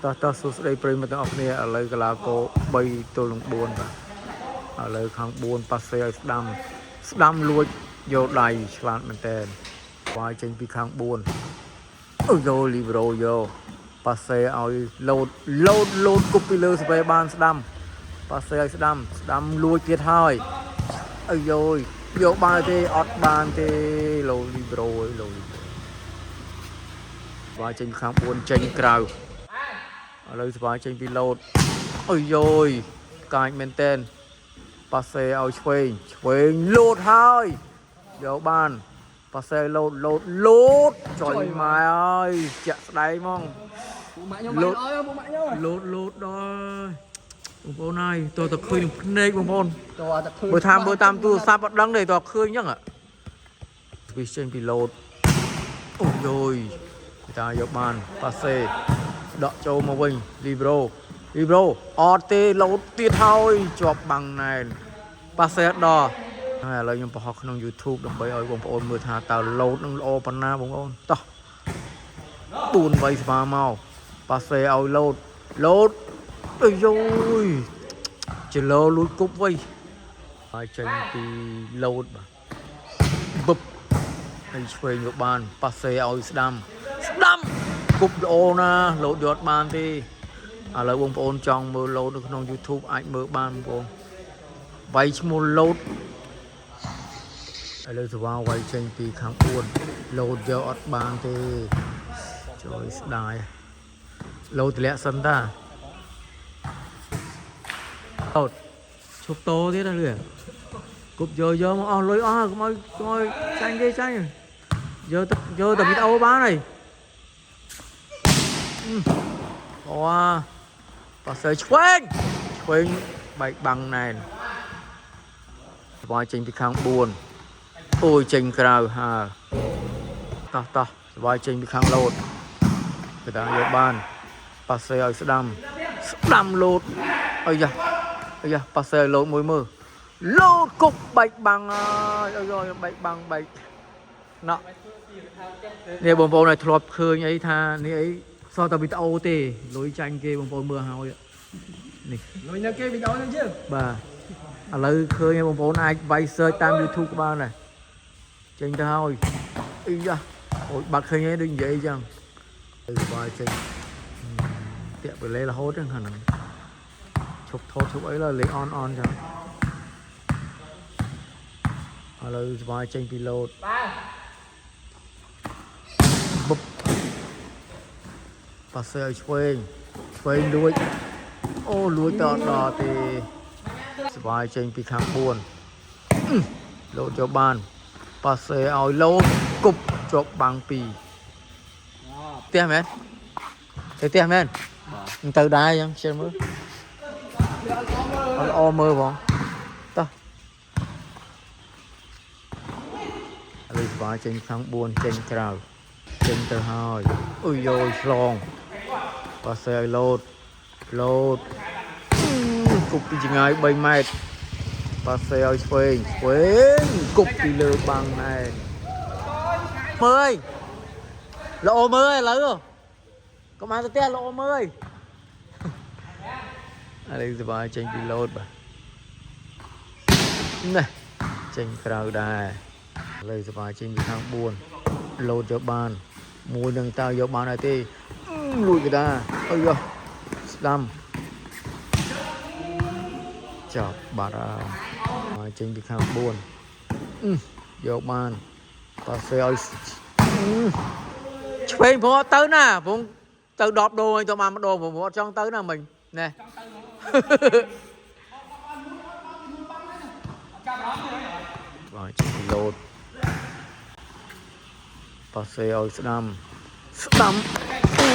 តោះតោះសួស្តីប្រិយមិត្តទាំងអស់គ្នាឥឡូវកីឡាករ3ទល់នឹង4បាទឥឡូវខាង4ប៉ាសេឲ្យស្ដាំស្ដាំលួចយកដៃឆ្លាតមែនតើវាយចេញពីខាង4អូយោលីប្រូយកប៉ាសេឲ្យលោតលោតលោតគប់ពីលើស្វេបានស្ដាំប៉ាសេឲ្យស្ដាំស្ដាំលួចទៀតហើយអាយយយកបានទេអត់បានទេលោលីប្រូអើយលោលីប្រូវាយចេញពីខាង4ចេញក្រៅ ឥឡូវស្វាយចេញពីលោតអុយយយកាចមែនតែនប៉ាសេឲ្យឆ្វេងឆ្វេងលោតហើយយកបានប៉ាសេលោតលោតលោតចុយម៉ែអើយជាក់ស្ដែងហ្មង ពួកម៉ាក់ខ្ញុំបាយអើយពួកម៉ាក់ខ្ញុំ លោតលោតដល់បងប្អូនហើយតើតើឃើញនឹងភ្នែកបងប្អូន តើតែឃើញ បើថាមើលតាមទូរស័ព្ទអត់ដឹងទេតើឃើញអញ្ចឹងវាចេញពីលោតអូយយតាយកបានប៉ាសេដកចូលមកវិញលីប្រូលីប្រូអត់ទេលោតទៀតហើយជាប់បាំងណែនប៉ាសេអត់ដល់ហើយឥឡូវខ្ញុំបង្ហោះក្នុង YouTube ដើម្បីឲ្យបងប្អូនមើលថាតើលោតនឹងល្អប៉ុណ្ណាបងប្អូនតោះ4 3ស្មាមកប៉ាសេឲ្យលោតលោតអើយយយចលោលួចគប់វិញ ហើយចេញពីលោតបាទបឹបហើយឆ្វេងយកបានប៉ាសេឲ្យស្ដាំស្ដាំគប់ល្អណាស់លោតយកអត់បានទេឥឡូវបងប្អូនចង់មើលលោតនៅក្នុង YouTube អាចមើលបានបងប្អូនវាយឈ្មោះលោតឥឡូវសវ៉ាវាយចេញពីខាង4លោតយកអត់បានទេជួយស្ដាយលោតតម្លាក់សិនតាលោតឈប់តទៀតណាលឿ គប់យកយកមកអស់លុយអស់ហើយកុំឲ្យកុំឲ្យចាញ់គេចាញ់យកទៅយកតែវីដេអូបានហើយអូប៉ាសើឆ្វេងឆ្វេងបែកបាំងណែនស្វាយចេញពីខាង4អូយចេញក្រៅហើតោះតោះស្វាយចេញពីខាងលោតគេថាយកបានប៉ាសេឲ្យស្ដាំស្ដាំលោតអីយ៉ាអីយ៉ាប៉ាសេឲ្យលោតមួយមើល លោតគប់បែកបាំងហើយអើយបែកបាំងបែកណក់នេះបងប្អូនឲ្យធ្លាប់ឃើញអីថានេះអីសតតែវីដេអូទេលុយចាញ់គេបងប្អូនមើលហើយនេះ លុយនៅគេវីដេអូហ្នឹងជឿ បាទឥឡូវឃើញហើយបងប្អូនអាចវាយ search តាម YouTube ក៏បានដែរចេញទៅហើយអីយ៉ាអូយបាត់ឃើញហើយដូចនិយាយអញ្ចឹងទៅបាយចេញតាក់បលេរហូតហ្នឹងខាងហ្នឹងឈប់ថតឈប់អីឡើយលេងអនអនអញ្ចឹងឥឡូវស្វាយចេញពីលោត បុបប៉ាសេឲ្យឆ្វេងឆ្វេងលួចអូលួចទៅអត់ដល់ទេស្វាយចេញពីខាង4អឺលោតចូលបានប៉ាសេឲ្យលោតគប់ជាប់បាំងពីរផ្ទះមែនទៅផ្ទះមែនបាទទៅដែរអញ្ចឹងជិះមើលអត់ល្អមើលបងតោះឥឡូវស្វាយចេញខាង4ចេញក្រៅ ចេញទៅហើយអុយយយឆ្លងប៉ាសេឲ្យលោតលោតអឺគប់ពីចម្ងាយ3ម៉ែត្រប៉ាសេឲ្យឆ្វេងឆ្វេងគប់ពីលើបាំងណែនមើលអីល្អមើលឥឡូវកុំអានទៅផ្ទះល្អមើលអីឥឡូវសប្បាយចេញពីលោតបាទនេះចេញក្រៅដែរឥឡូវសប្បាយចេញពីខាង4 លោតយកបានមួយនឹងតើយកបានហើយទេអឺលួចកដាអើយស្ដាំចាប់បាត់ហើយចេញពីខាង4អឺយកបានប៉ាសេឲ្យអឺឆ្វេងព្រោះអត់ទៅណាព្រោះទៅ10ដងហើយទៅបានម្ដងព្រោះអត់ចង់ទៅណាមិញណែ បាទចេញពីលោត ប៉ាសេឲ្យស្ដាំស្ដាំអូ